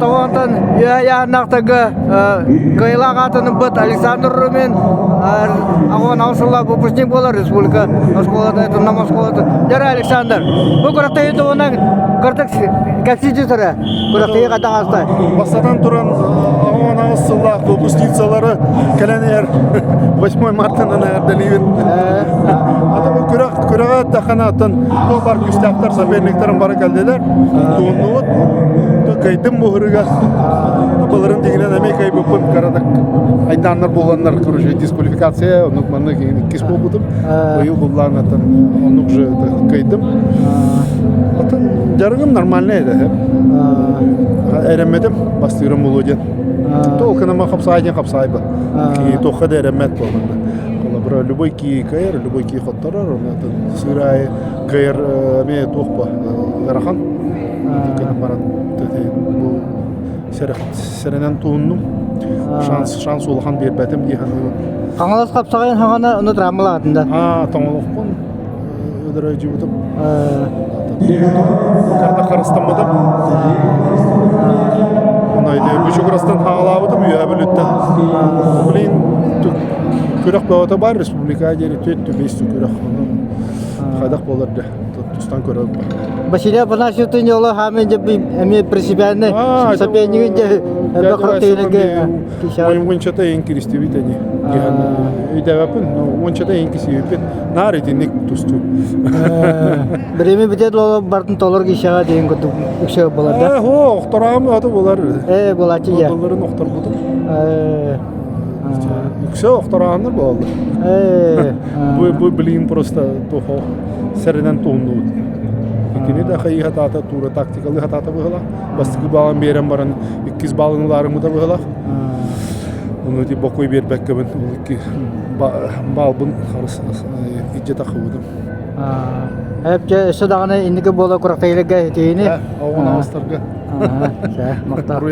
Тоҕонтон үөһэ кыайылаах аатын ылбыт Александр Румин аҕуон аҕыс сыллаах выпускник буолар республика оскуолата Нам оскуолата. Дьэ Александр, бу күрэхтэһии туһунан кырдык кэпсии түсэрэ. Күрэхтэһии хайдах ааста? Бастатан туран 18 сыллаах выпускницалары кэлэн иһэр 8 мартынан эҕэрдэлиибин. Ата бу күрэх күрэҕэ эттэххинэ оттон туох баар күүстээхтэр соперниктарым бары кэллилэр. Тууннубут. Кыайдым буһурыга. Былырын дигинэн эмиэ кыайбыппын кыратык айдааннар буоланнар короче дисквалификация оннук маннык иккис буолбутум. Быйыл буллаан оттон оннук же кыайдым. Оттон дьарыгым нормальный этэ. Эрэммэтим бастыырым буолуо диэн. Толканама хапсаай диэн хапсаайба. Киһи туохха да эрэммэт буоллунна. Холобура, любой киһи кыайар, любой киһи хотторор, онно сыыр аайы кыайар эмиэ туох ба ыарахан. Гынан баран бу сэрэнэн туһуннум. Шанс шанс улахан биэрбэтим дии саныыбын. Хаҥалас хапсаҕайын хаҥана ону травмалаатын да? Аа, тоҥолохпун өлөрөйдьүбүтүм. Карта харыстаммытым. Онно ити Бучугурастан хаалаабытым үөһэ Бүлүүттэн. Блин, күрэх бөҕөтө бар республика диэри түөрт бес күрэх. Хайдах буолар да тустан көрөр. Василий Афанасьев Тыньола хаамын дьэ эмиэ принципиальный сопернигин дьэ Уончата ең киристибит ини. Өйдөбөппүн, уончата ең кисибиппин. Наар итинник тустуу. Бирими бүтэ бартын толор кишаға деген курдук үксэ болар да. Э, хо, охтораам аты болар. Э, болачы я. Болларын охторбутум. Э. Үксэ охторааннар болалар. Э. Бу бу блин просто тохо сэринэн туһуннубут. Кини да хайыһатаата тура тактикалы хатаата быһыла. Бастакы балын биэрэн баран иккис балын ылаарыммыта быһылах. Ону ити бокуй биэрбэккэбин ол икки баалбын харыс илдьэ тахыбытым. Эпче өссө даҕаны инники буола курактайыларга итиини. Оҕун аҕыстарга. Махтал.